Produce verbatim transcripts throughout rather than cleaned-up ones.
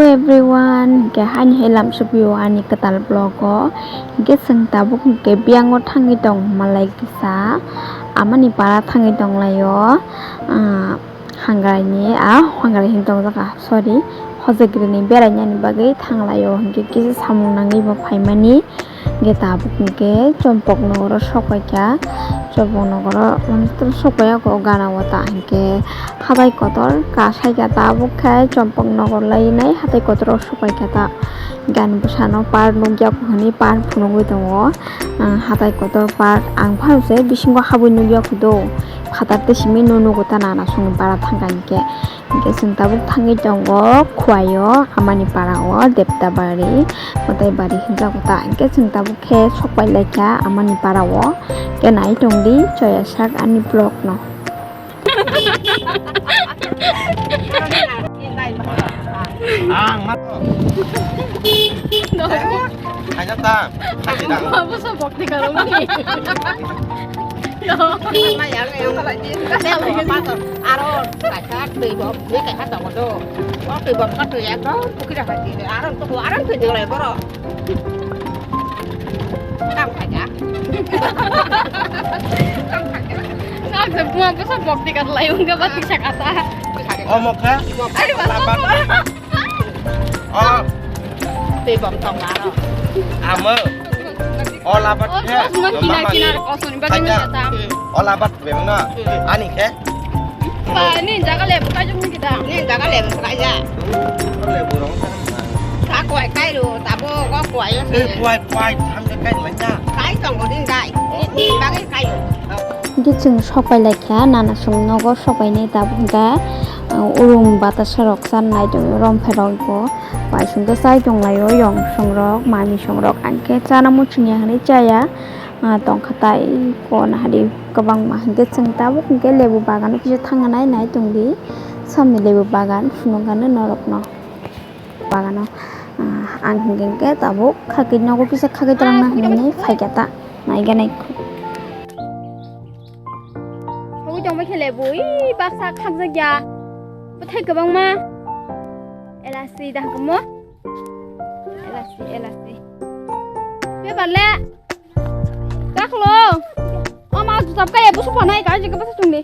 Everyone, hingke haini hai lamsukpio ani kwtal vlog o. Hingke chwng tabuk hingke biyango thangwi tong malai kisa, amani para thangwi tonglaio. Ah, Hangrai ni, ah, hangrai hin tongjak ah, sorry, Hojagiri ni beraina ni bagwi thanglaio, hingke kisa samung nangwi bo phaimani. Hingke tabuk hingke Chompok nogoro sokpaikha, Chompok nogoro, mane, sokpaiya kho gana o ta hingke hatai kotor kasai kha, tabuk khe Chompok nogor lai nai hatai kotor o sokpaikha ta. Hingke ani bwsano park nukya kho hinwi park phunugwi tongo, ah, hatai kotor park, ang phano se bisingo habwi nukya kho do, phatar tei simi no nugo ta nana songni bara thangkha hingke. Hingke chwng tabuk thangwi tongo Khuaio, amani para o Deptabari, Motaibari hinjago ta. Hingke chwng tabuk khe sokpai laikha amani para o. Hingke nai tongdi choya sak ani vlog no. Ang ma to. Khaina ta, khaina. Abo sa bokti karo mani. Aro kaisa twi bom, twi kaisa tongo do. O twi bom ka twi ekdom pukira hai twi, aro to aro twi twi lai boro. Kam khaja. Kam khaja. Nak se buma bwsa bokti kat lai ungga ba tisa kata. Omo kha. Ari ba. Lapat. O. Tei bom tong ma ro. Amo. O lapat khe. O kina kina kosoni ba kina ta. O lapat bem na. Ani khe. Ba, ni jaga le bukai jong ni kita. Ni jaga le bukai ja. Le burong. Ka koi kai ro, tabo ko koi yo. Ni koi koi tham de kai lai ja. Kai tong ko din dai. Ni ni bagai kai ro. Hingke chwng sopai laikha, nana chwng nogo sopainai tabuk hingke, uh, urum batasa rok chan nai tongo, romphe rok bo paising khe chai tonglaio, yong song rok, mani song rok, ang khe chana muchungya hinui chaya, ah, tongkha tai kona hari kwbangma hingke chwng tabuk hingke lebu bagano kisa thangna nai nai tongdi, samni lebu bagan phunukgano norokno. Bagano, ah, ang hingke hingke tabuk khagwi nogo kisa khagwi twlangna hinui phaikha ta, naikhe naikhe. Sogwi tongma khe lebu, ii, baksa khakjak ya. Bwthai kwbangma. Elasi da hwnkhe mo? Elasi, elasi. Bebak le. Dakhlo. O ma juta kaya busu panai ka jigga basa chungni.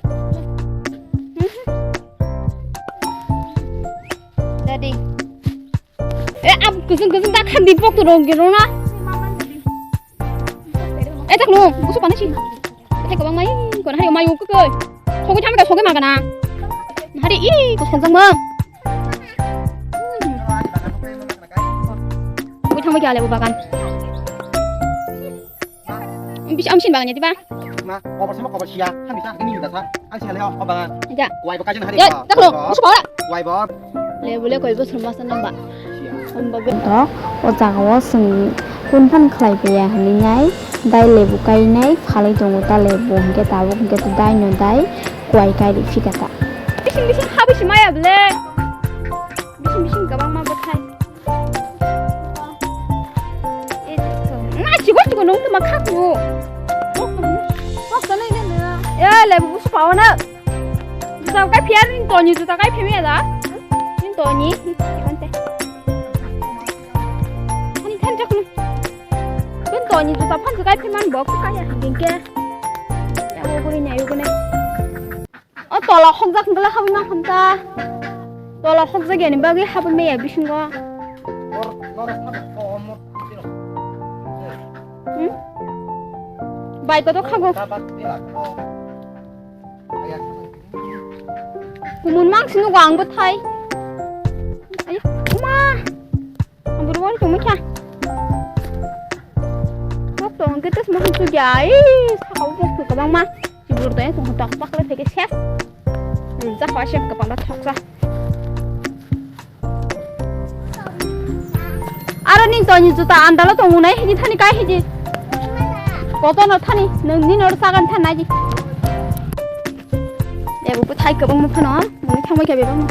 Daddy. Eh, ab kusung kusung ta khandi pok to rong gero na. Eh, dakhlo, busu panai si. Eh, kwbang mai, kona hari mai ukoi. Sogwi thami ka sogwi magana. Hari i ko songjang mang. Sogwi thangbai kya le bagan. Bisi amsin bagan ya, diba? Ma, kobar sama kobar sia, kan bisa ini juga sa. An sia leo, kobar. Ya. Wai bakal jen hari. Ya, tak lo, musuh bawa. Wai bor. Le bole koi bosor masa namba. Sia. Hamba be. To, o jaga o sing kun pan khlai paya hani nai, dai lebu kai nai, phalai tongo ta lebu, hingke tabuk, hingke to dai no dai, kwai kai ri phika ta. Bising bising ha bisi maya ble. Bising bising kabang ma bwthai. Na, chigo chigo nung tuma khaku. Kok to nung. Kok to nai na. Ya, le bu su pawana. Juta kai phiya ni toni juta kai phiya da. Ni toni. Ani than chak nu. Ni toni juta phan kai phiya man bok kai ya. Dingke. Ya, bu ni ayu ko ne. O tola hokjak hwnkhe habwi mankha ta. Tola hokjak yani bagwi habwi maya bisingo. Hmm? Bai kotor khago. Kumun mang sinu go ang bwthai. Ai, uma. Ang buru wari tongmai kha. Kok tong khe tes mohon tu jai. Sakao kok tu kabang ma. Chibur dai tong tak pak le theke ses. Rijak wa sem kapala thoksa. Aro ni toni juta andalo tongo nai hini thani kai hini. Koto no thani nung ni nor sagan than nai di. Ebo ko thai kabang mo phano. Mo thangbai kha bebang.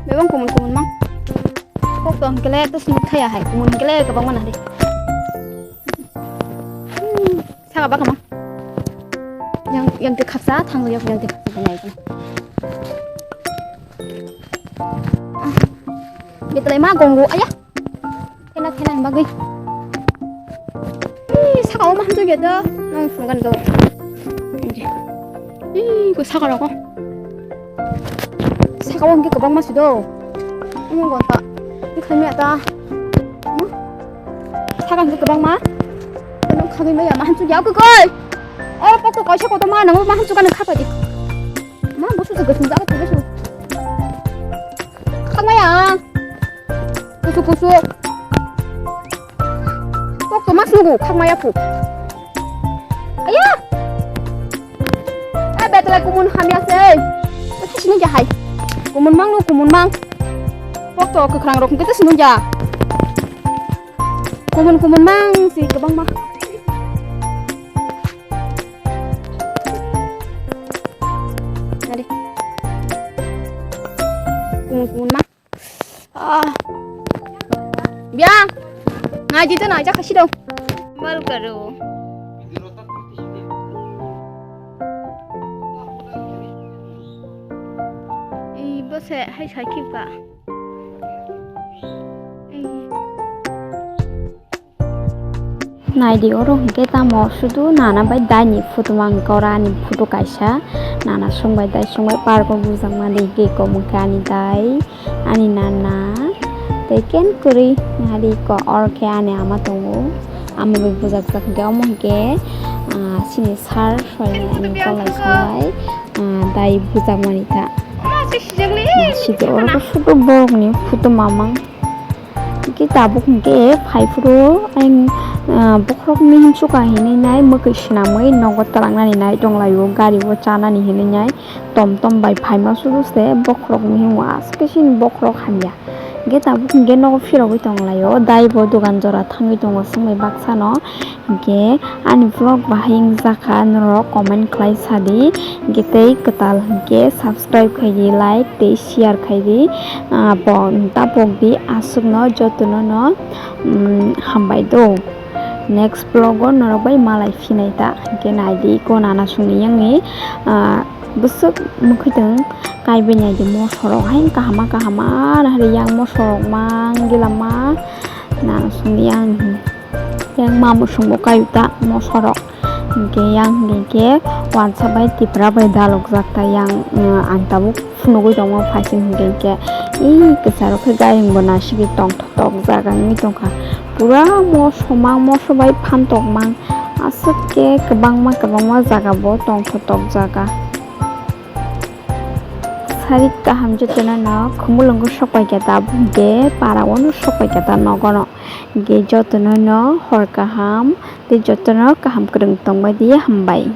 Bebang kumun kumun mang. Kok to hingkele to sini thaya hai. Kumun hingkele kabang mana di. Saka ba kama. Yang, yang te khaksa, thang yang, yang te khaksa nai kama. Betlai ma gongo aya. Kena kena bagwi. Ih, saka o ma hamjak ya da. Nang phungan do. Ih, ko saka rok. Saka o hwnkhe kwbangma si do. Omo gonta. Ni khaimya ta. Hmm? Saka hwnkhe kwbangma. Nang khagwi maya ma hamjak ya koi koi. Oro pokto kaisa kotor ma nang ma hamjak ka nang khapa di. Ma busu se gosong jaga tebe su. Khagmaya. Kusu kusu. Pokto mas nugu khagmaya phu. Aya. Eh, betlai kumun hamya se. Kisa sinung ja hai. Kumun mang nu kumun mang. Pokto kwkhrang rok kisa sinung ja. Kumun kumun mang si kwbangma. Nadi. Kumun kumun mang. Ah. Biang. Ngai di to nai jakha sidong. Bal karo. Ei bose hai sai khipka. Ei. Naidi oro hwnkhe tamo sudu nana bai daini photo mang kora ani photo kaisa nana songbai dai songbai park o bujakmani hwnkhe eko hwnkhe ani dai ani nana tei ken kwrwi nadi eko oro khe ani ama tongo ama bai bujakjak hwnkhe omo hwnkhe ah, chini sir soyani ani kolai sanai ah, dai bujakmani ta. Naisidi oro khe sudu borokni photo mamang. Hingke tabuk hingke phai phuru ayang, ah, bokhorok mihim chuka hinui nai mwkwi swnamwi nogo twlangnani nai tonglaio gari o chanani hinui nai tom tom bai phaima sudu se bokhorok mihim o aswk khe chini bokhorok hamya hingke tabuk hingke nogo phirogwi tonglaio dai bo dogan jora thangwi tongo chwng bai baksa no. Hingke ani vlog bahai wngjakha norok comment khlai sadi hingke tei kwtal hingke subscribe khaidi like tei share khaidi ah, bo tapok di aswkno jotono no mm, hambai do next vlog o norok bai malai phinai ta hingke naidi iko nana songni yangni ah, bwswk mwkhwtwng kaibai naidi mosorok hai kahama kahama nahari yang mosorok mang gila ma nana songni yang. Yang ma musung bo kayu ta mosorok. Hingke yang hingke wansa bai tipra bai dalok jak ta yang ang tabuk phunugui tongma phaisin hingke hingke ih kwcharo khe gayung bo nasigwi tongthok tok jaga wngwi tongkha pura moso mang moso bai phantok mang aswk khe kwbangma kwbangma jaga bo tongthok tok jaga. Sarik kaham jotono no khumulwngo sokpai khe tabuk hingke para o no sokpai khe ta nogo no. Hingke jotono no hor kaham tei jotono kaham kwrwng tongbai di hambai.